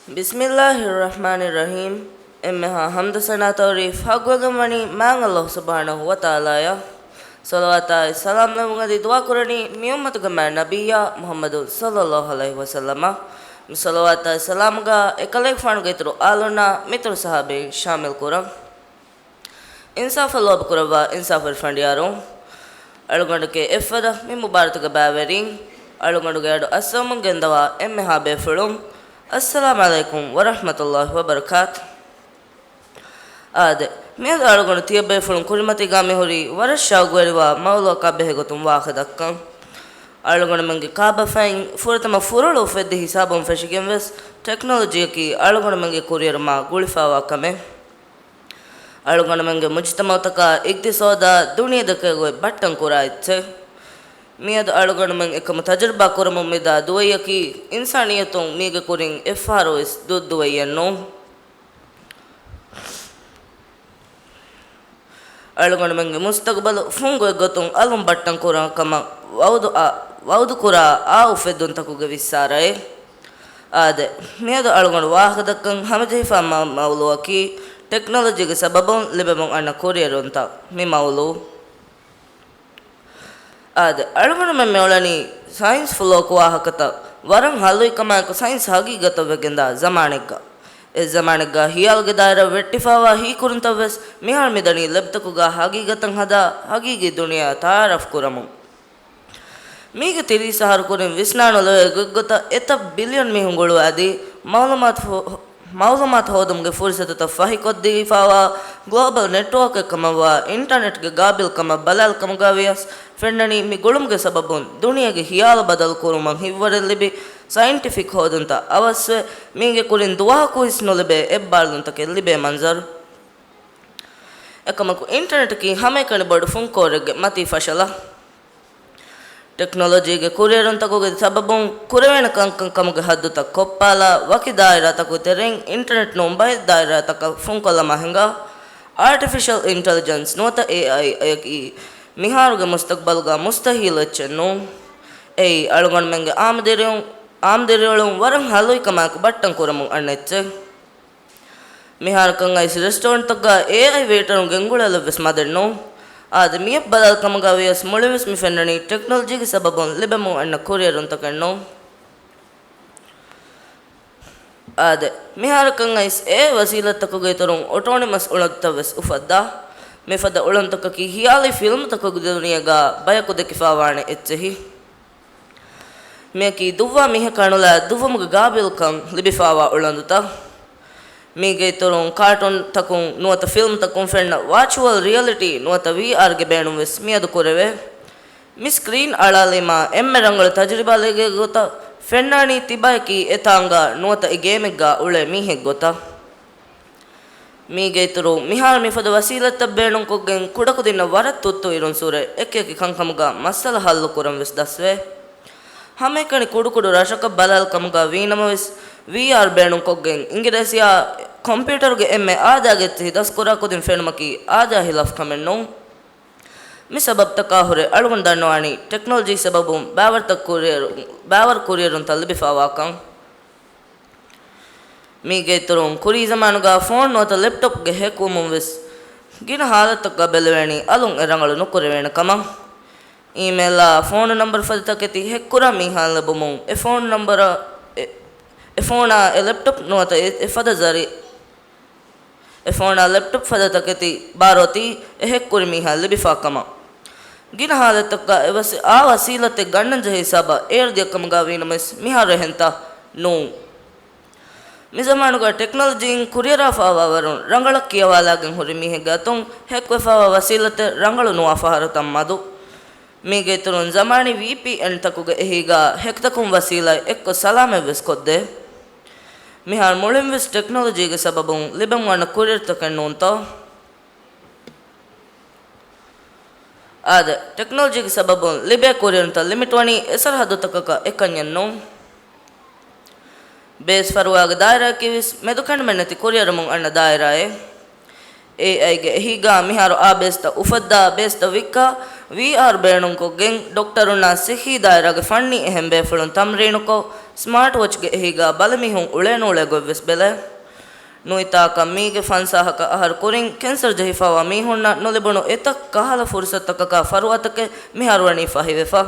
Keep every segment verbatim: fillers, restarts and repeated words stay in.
ބިސްމިއްލާހިއްރަޙްމާނިއްރަޙީމް. އެންމެހާ ޙަމްދު ސަނާ ތަޢުރީފް ޙައްޤުވެގެން ވަނީ މާތް ﷲ ސުބްޙާނަހޫ ވަތަޢާލާއަށް. ޞަލަވާތާއި ސަލާމް ލެއްވުން އަދި ދުޢާ ކުރަނީ މި އުއްމަތުގެ މާތް ނަބިއްޔާ މުޙައްމަދު ޞައްލައްލާހު ޢަލައިހި ވަސައްލަމަށް. މި ޞަލަވާތާއި ސަލާމްގަ އެކަލޭގެފާނުގެ އިތުރު އާލުންނާ މިތުރު ޞަޙާބީން ޝާމިލް ކުރަން. އިންސާފަށް ލޯބި ކުރައްވާ އިންސާފުވެރި ފަނޑިޔާރުން، އަޅުގަނޑުގެ އެއްފަދަ މި މުބާރަތުގެ ބައިވެރިން، އަޅުގަނޑުގެ އަޑު އައްސަވަމުން ގެންދަވާ އެންމެހާ ބޭފުޅުން، އައްސަލާމް ޢަލައިކުމް ވަރަޙްމަތުﷲ ވަބަރަކާތު. އާދެ، މިއަދު އަޅުގަނޑު ތިޔަބޭފުޅުން ކުރިމަތީގާ މިހުރީ ވަރަށް ޝައުގުވެރިވާ މައުޟޫޢަކާ ބެހޭގޮތުން ވާހަކަ ދައްކަން. އަޅުގަނޑުމެންގެ ކާބަފައިން ފުރަތަމަ ފުރޮޅު އުފެއްދި ހިސާބުން ފެށިގެން ވެސް، ޓެކްނޮލޮޖީއަކީ އަޅުގަނޑުމެންގެ ކުރިއެރުމާ ގުޅިފައިވާ ކަމެއް. އަޅުގަނޑުމެންގެ މުޖުތަމަޢުތަކާ، އިޤްތިޞާދާ، ދުނިޔެ ދެކޭގޮތް ބައްޓަން ކުރާ އެއްޗެއް. މިއަދު އަޅުގަނޑުމެން އެކަމު ތަޖުރިބާ ކުރަމުން މިދާ ދުވައްޔަކީ، އިންސާނިއްޔަތުން މީގެ ކުރިން އެއްފަހަރު ވެސް ދުއްދުވައްޔެއް ނޫން. އަޅުގަނޑުމެންގެ މުސްތަގުބަލު ފުންގޮތް ގޮތުން އަލުން ބައްޓަން ކުރާ ކަމަށް ވައުދު އާ، ވައުދު ކުރާ އާ އުފެއްދުންތަކުގެ ވިއްސާރައެއް. އާދެ، މިއަދު އަޅުގަނޑު ވާހަކަ ދައްކަން ހަމަޖެހިފާ މަ، މައުޟޫޢަކީ، ޓެކްނޮލޮޖީގެ ސަބަބުން ލިބެމުން އަންނަ ކުރިއެރުންތައް މި މައުޟޫޢު. އާދެ، އަޅުގަނޑުމެން މިއުޅެނީ ސައިންސް ފުލޯކު ވާހަކަތައް ވަރަށް ހަލުވި ކަމާއެކު ސައިންސް ހަގީގަތަށް ވެގެންދާ ޒަމާނެއްގަ. އެ ޒަމާނެއްގަ ހިޔާލުގެ ދާއިރާ ވެއްޓިފާވާ ހީކުރުންތައް ވެސް މިހާރު މިދަނީ ލެބްތަކުގަ ހަގީގަތަށް ހަދާ ހަގީގީ ދުނިޔެއާ ތަޢާރަފް ކުރަމުން. މީގެ ތިރީސް އަހަރު ކުރިން ވިސްނާނުލެވޭ ގޮތްގޮތަށް އެތައް ބިލިއަން މީހުން ގުޅުވާދީ، މައުލޫމާތު ހޯ-، މައުލޫމާތު ހޯދުމުގެ ފުރުސަތުތައް ފަހިކޮށްދީފާވާ ގްލޯބަލް ނެޓްވޯކެއް ކަމަށްވާ އިންޓަރނެޓްގެ ގާބިލްކަމަށް ބަލާލި ކަމުގަ ވިޔަސް ފެންނަނީ މި ގުޅުމުގެ ސަބަބުން ދުނިޔޭގެ ހިޔާލު ބަދަލު ކުރުމަށް ހިތްވަރެއް ލިބި، ސައިންޓިފިކް ހޯދުންތައް އަވަސްވެ، މީގެ ކުރިން ދުވަހަކުވެސް ނުލިބޭ އެއްބާރުލުންތަކެއް ލިބޭ މަންޒަރު. އެކަމަކު، އިންޓަރނެޓަކީ ހަމައެކަނި ބޮޑު ފުންކޯރެއްގެ މަތީ ފަށަލަ. ޓެކްނޮލޮޖީގެ ކުރިއެރުންތަކުގެ ސަބަބުން ކުރެވޭނެ ކަންކަން ކަމުގެ ހައްދުތައް ކޮށްޕާލާ، ވަކި ދާއިރާތަކުގެ ތެރެއިން އިންޓަރނެޓް ނޫން ބައެއް ދާއިރާތަކަށް ފުންކޮށްލަމާ ހިނގާ، އާޓިފިޝަލް އިންޓެލިޖެންސް ނުވަތަ އޭއައި އަކީ މިހާރުގެ މުސްތަގްބަލުގަ މުސްތަހީލު އެއްޗެއް ނޫން. އެއީ އަޅުގަނޑުމެންގެ އާމުދިރިއުޅުން، އާމުދިރިއުޅުން ވަރަށް ހަލުވި ކަމާއެކު ބައްޓަން ކުރަމުން އަންނަ އެއްޗެއް. މިހާރަކަށް އައިސް ރެސްޓޯރެންޓްތަކުގަ އޭއައި ވޭޓަރުން ގެންގުޅޭލެއްވެސް މަދެއް ނޫން. އާދެ، މިއަށް ބަލާލި ކަމުގަ ވިޔަސް މުޅިންވެސް މި ފެންނަނީ ޓެކްނޮލޮޖީގެ ސަބަބުން ލިބެމުން އަންނަ ކުރިއެރުންތަކެއް ނޫން. އާދެ، މިހާރަކަށް އައިސް އޭއައި ވަސީލަތްތަކުގެ އިތުރުން އޮޓޯނިމަސް އުޅަނދުތައް ވެސް އުފައްދާ. މިފަދަ އުޅަނދުތަކަކީ ހިޔާލީ ފިލްމުތަކުގެ ދުނިޔޭގަ ބަޔަކު ދެކިފާވާނެ އެއްޗެހި. މިއަކީ ދުއްވާ މީހަކާ ނުލާ ދުއްވުމުގެ ގާބިލްކަން ލިބިފާވާ އުޅަނދުތައް. މީގެ އިތުރުން ކާޓޫންތަކުން ނުވަތަ ފިލްމްތަކުން ފެންނަ ވާޗުއަލް ރިއަލިޓީ ނުވަތަ ވީއާރްގެ ބޭނުން ވެސް މިއަދު ކުރެވޭ. މި ސްކްރީން އަޅާލީމާ އެންމެ ރަނގަޅު ތަޖުރިބާ ލިބޭ ގޮތަށް ފެންނާނީ ތިބާޔަކީ އެތާނގަ ނުވަތަ އެ ގޭމެއްގަ އުޅޭ މީހެއް ގޮތަށް. މީގެ އިތުރުން މިހާރު މިފަދަ ވަސީލަތްތައް ބޭނުންކޮށްގެން ކުޑަކުދިންނަށް ވަރަށް ތުއްތު އިރުން ސުރެ އެކިއެކި ކަންކަމުގަ މައްސަލަ ހައްލު ކުރަން ވެސް ދަސްވޭ. ހަމައެކަނި ކުޑުކުޑު ރަށަކަށް ބަލާލި ކަމުގަ ވީނަމަވެސް، ވީއާރް ބޭނުންކޮށްގެން އިނގިރޭސިއާ ކޮމްޕިއުޓަރުގެ އެންމެ އާދައިގެ އެއްޗެހި ދަސްކުރާ ކުދިން ފެނުމަކީ އާދައިގެ ހިލާފު ކަމެއް ނޫން. މި ސަބަބުތަކާ ހުރެ އަޅުގަނޑު ދަންނަވާނީ ޓެކްނޮލޮޖީ ސަބަބުން ބައިވަރުތައް ކުރިއެރު، ބައިވަރު ކުރިއެރުންތައް ލިބިފާވާކަން. މީގެ އިތުރުން ކުރީ ޒަމާނުގަ ފޯން ނުވަތަ ލެޕްޓޮޕްގެ ހެކްވުމުން ވެސް ގިނަ ހާލަތްތަކުގަ ބެލެވޭނީ އަލުން އެ ރަނގަޅު ނުކުރެވޭނެ ކަމަށް. އީމޭލާ ފޯނު ނަންބަރު ފަދަ ތަކެތި ހެކްކުރާ މީހާ ލެބުމުން އެ ފޯނު ނަންބަރަށް އެ، އެ ފޯނާ އެ ލެޕްޓޮޕް ނުވަތަ އެ، އެ ފަދަ ޒަރި، އެ ފޯނާ ލެޕްޓޮޕް ފަދަ ތަކެތި ބާރުއޮތީ އެ ހެކްކުރި މީހާ ލިބިފާ ކަމަށް. ގިނަ ހާލަތްތަކުގަ އެ ވަސީ، އާ ވަސީލަތެއް ގަންނަން ޖެހޭ ހިސާބަށް އޭރު ދިޔަ ކަމުގަ ވީނަމަވެސް މިހާރު އެހެންތާ؟ ނޫން. މި ޒަމާނުގަ ޓެކްނޮލޮޖީއިން ކުރިއަރާފައިވާވަރުން ރަނގަޅަށް ކިޔަވާލާގެން ހުރި މީހެއްގެ އަތުން ހެކްވެފައިވާ ވަސީލަތެއް ރަނގަޅު ނުވާ ފަހަރުތައް މަދު. މީގެ އިތުރުން ޒަމާނީ ވީޕީއެންތަކުގެ އެހީގަ ހެކްތަކުން ވަސީލަތް އެއްކޮށް ސަލާމަތްވެސް ކޮށްދޭ. މިހާރު މުޅިންވެސް ޓެކްނޮލޮޖީގެ ސަބަބުން ލިބެމުން އަންނަ ކުރިއެރުތަކެއް ނޫންތޯ؟ އާދެ، ޓެކްނޮލޮޖީގެ ސަބަބުން ލިބޭ ކުރިއެރުންތައް ލިމިޓްވަނީ އެ ސަރަހައްދުތަކަކަށް އެކަންޏެއް ނޫން. ބޭސް ފަރުވާގެ ދާއިރާއަކީވެސް މެދުކެނޑުމެއްނެތި ކުރިއަރަމުން އަންނަ ދާއިރާއެއް. އޭއައިގެ އެހީގަ މިހާރު އާ ބޭސްތައް އުފައްދާ، ބޭސްތައް ވިއްކާ، ވީއާރް ބޭނުންކޮށްގެން ޑޮކްޓަރުންނާ ސިއްހީ ދާއިރާގެ ފަންނީ އެހެން ބޭފުޅުން ތަމްރީނުކޮށް، ސްމާޓް ވޮޗްގެ އެހީގާ ބަލިމީހުން އުޅޭނޫޅޭ ގޮތްވެސް ބެލޭ. ނުވަތަކަށް މީގެ ފަންސާހަކަށް އަހަރު ކުރިން ކެންސަރ ޖެހިފައިވާ މީހުންނަށް ނުލިބުނު އެތައް ކަހަލަ ފުރުސަތުތަކަކާ ފަރުވާތަކެއް މިހާރު ވަނީ ފަހިވެފަ.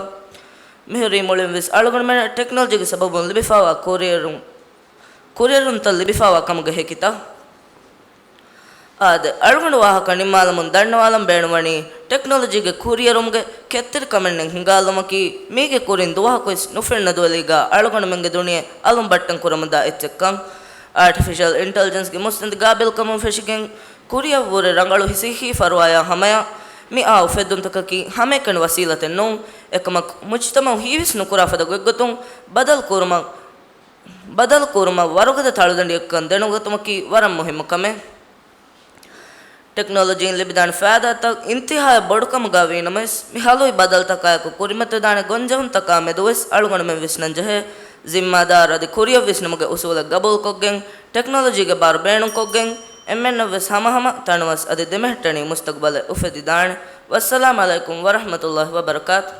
މިހުރީ މުޅިންވެސް އަޅުގަނޑުމެން ޓެކްނޮލޮޖީގެ ސަބަބުން ލިބިފައިވާ ކުރިއެރުން، ކުރިއެރުންތައް ލިބިފައިވާ ކަމުގެ ހެކިތައް. އާދެ، އަޅުގަނޑު ވާހަކަ ނިންމާލަމުން ދަންނަވާލަން ބޭނުންވަނީ، ޓެކްނޮލޮޖީގެ ކުރިއެރުމުގެ ކެތްތެރިކަމެއްނެތް ހިނގާލުމަކީ، މީގެ ކުރިން ދުވަހަކުވެސް ނުފެންނަ ދުވެލީގާ އަޅުގަނޑުމެންގެ ދުނިޔެ އަލުން ބައްޓަން ކުރަމުންދާ އެއްޗެއްކަން. އާޓިފިޝަލް އިންޓެލިޖެންސްގެ މުއްސަނދި ގާބިލްކަމުން ފެށިގެން، ކުރިއަށްވުރެ ރަނގަޅު ހި-، ސިއްހީ ފަރުވާޔާ ހަމަޔަށް މި އާ އުފެއްދުންތަކަކީ ހަމައެކަނި ވަސީލަތެއް ނޫން. އެކަމަކު، މުޖްތަމައު ހީވެސް ނުކުރާ ފަދަ ގޮތްގޮތުން ބަދަލު ކުރުމަށް، ބަދަލު ކުރުމަށް ވަރުގަދަ ތަޅުދަނޑިއެއްކަން ދެނެގަތުމަކީ ވަރަށް މުހިއްމު ކަމެއް. ޓެކްނޮލޮޖީން ލިބިދާނެ ފައިދާތައް އިންތިހާއަށް ބޮޑު ކަމުގަ ވީނަމަވެސް، މި ހަލުވި ބަދަލުތަކާއެކު ކުރިމަތިވެދާނެ ގޮންޖެހުންތަކާ މެދުވެސް އަޅުގަނޑުމެން ވިސްނަން ޖެހޭ. ޒިންމާދާރު އަދި ކުރިއަށް ވިސްނުމުގެ އުސޫލެއް ގަބޫލުކޮށްގެން، ޓެކްނޮލޮޖީގެ ބާރު ބޭނުންކޮށްގެން، އެންމެންނަށްވެސް ހަމަހަމަ ތަނަވަސް އަދި ދެމެހެއްޓެނީ މުސްތަގުބަލެއް އުފެދިދާނެ. ވައްސަލާމް ޢަލައިކުމް ވަރަޙްމަތުﷲި ވަބަރަކާތު.